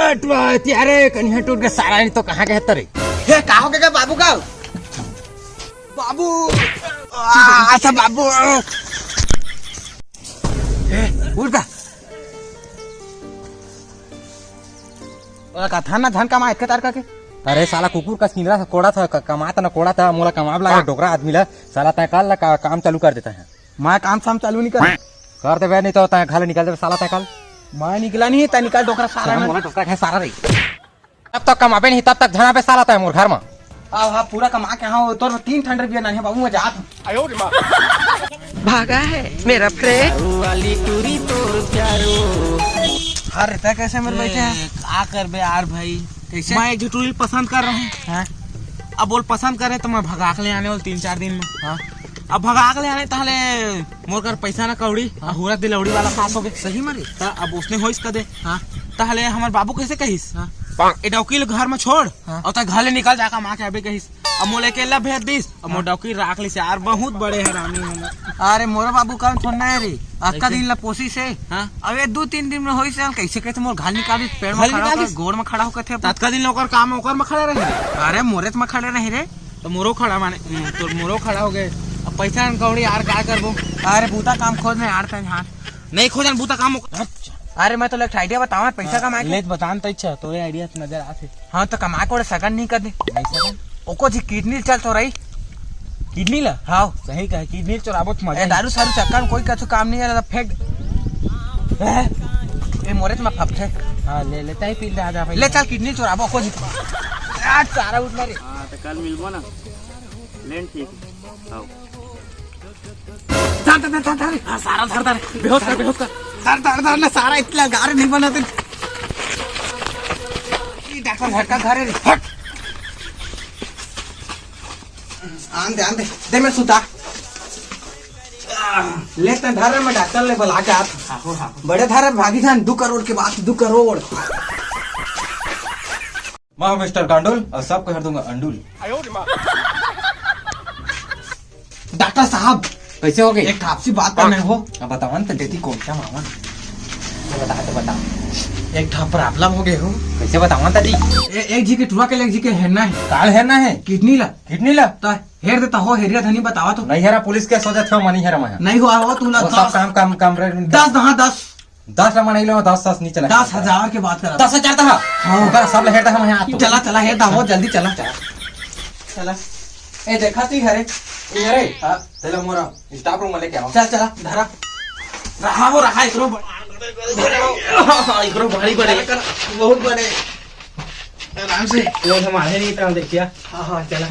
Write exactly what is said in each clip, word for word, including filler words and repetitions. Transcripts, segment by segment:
अरे कनिहा टूट के सारा, नहीं तो कहाँ गए तरे? हे, का हो गया बाबू का? बाबू, आ, अच्छा बाबू। ए, उठ बा। ओला कथा ना धन कमा एतके तार करके। अरे साला कुकुर का सिंदरा से कोड़ा था, क-, कमाता ना कोड़ा था, मोला कमाब लगा हाँ। डोकरा आदमी ला, साला तय काल ला का-, काम चालू कर देता है। मैं काम साम चालू नहीं कर। कर देबे नहीं तो तय घर ले निकल देबे साला तय काल। मैं निकला नहीं, तय निकल डोकरा साला साला ना। मोला डोकरा कहे सारा रे। जब तक कमाबे नहीं, तब तक झन आबे साला तय मोर घर में। हाँ, हाँ, पूरा कमा के, हाँ, तोर तीन ठन रुपया नहीं है बाबू, मैं जात हूँ। भागा है मेरा फ्रेंड। हाँ, रहता कैसे मेरे बैठे हैं? ए, का करबे यार भाई? कैसे? मैं एक झुटुरी पसंद कर रहा हूँ। हाँ। अब बोल पसंद करे तो मैं भगा के ले आने वाला तीन चार दिन में। हाँ। अब भगा के ले आने ताहले मोर कर पैसा ना कौड़ी, हाँ। हुरा दिलौड़ी वाला खास हो गए। सही में रे? त अब उसने होइस कदे। हाँ। ताहले हमार बाबू कैसे कहिस? हाँ। ए डौकी ल घर में छोड़ हाँ। और तय घर ले निकल जा, कमा के अबे कहिस। अब मोला अकेला भेज दिस, अब मोर हाँ। डौकी राख लिस यार, बहुत बड़े हरामी हो। अरे मोरा बाबू काम थोड़ना है रे, अतका कैसे? दिन ला पोसी से। हाँ। अब ये दो तीन दिन में होइस, कैसे कैसे मोर घर निकाल दिस, पेड़ में घर खड़ा निकाल होकर, दिस? गोड़ में खड़ा होकर थे। ततका दिन ओकर काम ओकर में खड़ा रहे। अरे मोरे में खड़े रहे रे। तो मोरो खड़ा माने, तो मोरो खड़ा हो गए। अब पैसा कौड़ी यार का करबो? अरे बूता काम खोज में यार तय हाथ। नहीं खोजन बूता काम। अरे मैं तो एक idea बतावा, पैसा हाँ, कमाए के। ले बतान त इच्छा, तोरे idea से नजर आथे। हाँ, तो कमाए कोड़े सगन नहीं कर दे। नहीं सगन? ओको जी किडनी चल तो रही। किडनी ला? हाँ। सही कहे, किडनी चोराबो तो मजा ए, ही। दारू सारू चक्कर में कोई कछु काम नहीं है, फेंक। हैं? ए, मोरे तो मैं फपथे। हाँ, ले लेता ही पी ले, आ जा भाई। ले चल, किडनी चोराबो ओको जी। यार, सारा उठ मारे। हाँ, तो कल मिलबो ना। लेन ठीक। आओ। धर, धर, धर, धर, धर। हाँ, सारा धर, धर। बेहोश कर, बेहोश कर। धर, धर, धर, ना, सारा इतना गार नहीं बना तू। ये डॉक्टर घर का घर है, हट। आन दे, आन दे। दे मैं सुता। ले तन धर, मैं डॉक्टर ले बुला के आत। आहो, आहो। बड़े धर भागी जान, दो करोड़ के बात, दो करोड़। मैं हूँ मिस्टर गांडुल और सबको हर दूंगा अंडुल। डॉक्टर साहब, कैसे हो गए? एक ठा आपसी बात करना हो। अब बताओ ना, तो देती कौन सा मामा? तो बता, तो बता। एक ठा problem हो गए हो। कैसे बताओ ना, दादी? ए-, एक जी के टुरा के, एक जी के हेरना है। काल हेरना है? किडनी ला। किडनी ला? तो हेर देता हो, हेरिया धनी बतावा तो। नहीं हेरा, पुलिस के सोचा था, मनी हेरा मैं। नहीं हुआ हो, तू ला वो सब दस, काम, काम, काम रे। दस, हाँ, दस। दस ला मनई लो, दस, दस नहीं चला। दस हजार के बात करा। दस हजार था? हाँ। ओकर सब ले हेरता हम यहाँ। चला, चला, हेरता हो, जल्दी चला। चला। चला। ए, देखा तू हरे? ये हरे? हाँ। चलो, मोरा staff room में लेके आओ। चल, चला, धरा। रहा हो, रहा, एकरो ब-, एकरो भारी बड़े। बहुत बड़े। आराम से। वो हमारे नहीं इतना देखिया। हाँ, हाँ, चला।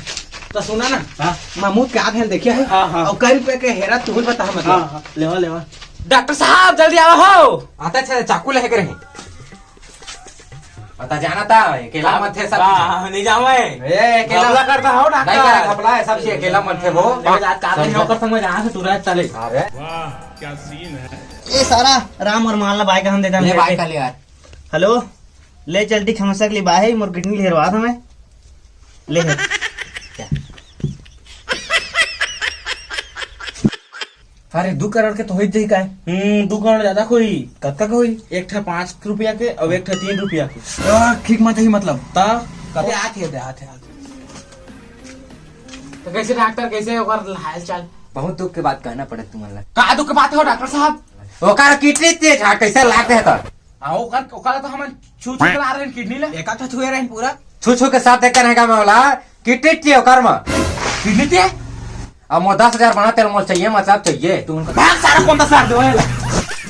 तो सुना ना। हाँ। महमूद के आँख है, देखिया है? हाँ, हाँ। और कई रुपए के हेरा, तू ही बता, मतलब। हाँ, हाँ, लेवा, लेवा। डॉक्टर साहब, जल्दी आवा हो। आता अच्छा, चाकू लेके रहे। बता जाना था, अकेला मत थे सब। हाँ, नहीं जावे। ए, अकेला। घपला करता हो, डॉक्टर। नहीं करे घपला है, सब चीज अकेला मत थे वो। आज का दिन नौकर समझ, यहाँ से तुरंत चले। अरे। वाह, क्या सीन है। ये सारा राम और माला बाय का हम देता ले हूँ। बाय का ले यार। हेलो, ले चल, ठीक, हमसा के लिए बाय है, मोर किडनी हेरवा था मैं। ले है। क्या? अरे, दू करोड़ के तो होई जाई काय? हम्म, दू करोड़ ज्यादा कोई। कतका के होई? एक ठा पाँच रुपया के और एक ठा तीन रुपया के। आ, ठीक मत ही मतलब। ता? कते आत है, आत है, आत है। तो कैसे डॉक्टर, कैसे ओकर हाल चाल? बहुत दुख के बात कहना पड़त तुमन ला। का दुख के बात हो डॉक्टर साहब? ओकर किडनी तेज है, कैसे लाग है तो? आ, ओकर, ओकर तो हमन छू छू के ला रहे हैं किडनी ले। एक आध छुए रहे हैं पूरा। छू छू के साफ देख कर रहेगा मैं बोला, किडनी चाहिए ओकर में। किडनी चाहिए? अब मोर दस हजार बना तेल मोर चाहिए, मतलब चाहिए। तू उनका भाग सारा, कौन दस हजार दे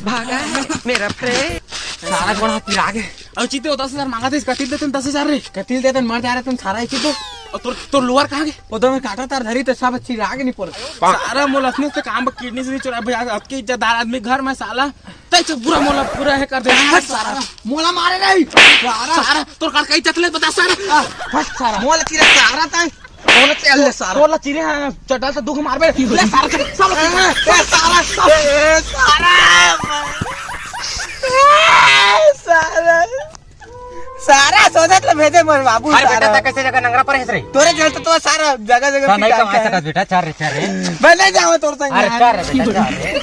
भागा है मेरा फ्रेंड। सारा गोड़ हाथ पिरा गए। अब चीते वो दस हजार मांगा था, इसका तिल देते दस हजार रे। कतिल देते मर जा रहे तुम सारा एक ही तो। और तोर, तोर लोअर कहाँ गए? वो तो मैं काटा तार धरी तो सब अच्छी राग नहीं पड़। सारा मोल असने से काम किडनी से नहीं चुरा भैया, अतके इज्जतदार आदमी घर में साला। तै तो पूरा मोला पूरा है कर दे। हट सारा। मोला मारे नहीं। सारा। सारा, तोर कर कई चतले बता सारा। आ, हट सारा। मोला चिरे सारा तै। मोला चल ले सारा। मोला चिरे हैं, चटा से दुख मारबे। ले सारा, सब ए, ए, सारा, सब। ए, सारा। ए, सारा। सारा सोचत ले भेजे मोर बाबू अरे बेटा, सारा। ता कैसे जगह नंगरा पर है रे? तोरे जो तो, तो सारा जगह जगह ता नहीं पिटाई कमा है। सकत बेटा, चार रे, चार रे। मैं नहीं जाऊँ तोर संग अरे यार। चार रे बेटा, चार रे।